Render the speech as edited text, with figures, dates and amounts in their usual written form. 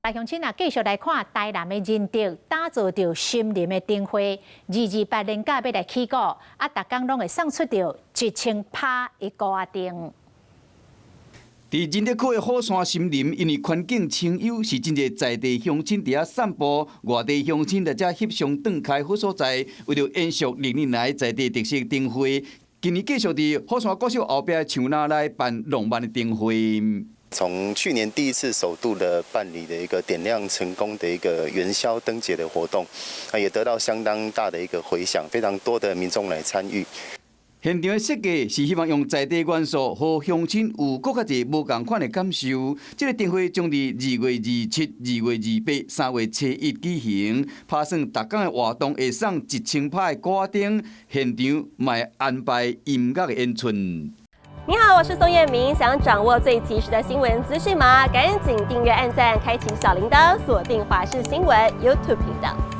來鄉親啊，繼續來看台南的仁德打造著森林的燈會，228連假欲來起鼓，啊，逐工攏會送出著1000拍的鼓仔燈。佇仁德區的虎山森林，因為環境清幽，是真濟在地鄉親佇遐散步，外地鄉親來遮翕相轉開好所在。為著延續歷年來在地特色燈會，今年繼續佇虎山國小後壁的樹林來辦浪漫的燈會。從去年第一次首度的辦理的一個點亮成功的一個元宵燈節的活動，啊，也得到相當大的一個迴響，非常多的民眾來參與。現場的設計是希望用在地元素，予鄉親有閣較濟無仝款的感受。這个燈會將佇2月27、2月28、3月初一舉行，拍算逐工的活動會送1000拍的鼓仔燈，現場嘛會安排音樂的演出。你好，我是宋燕明。想掌握最及時的新聞資訊嗎？趕緊訂閱、按讚、開啟小鈴鐺，鎖定華視新聞 YouTube 頻道。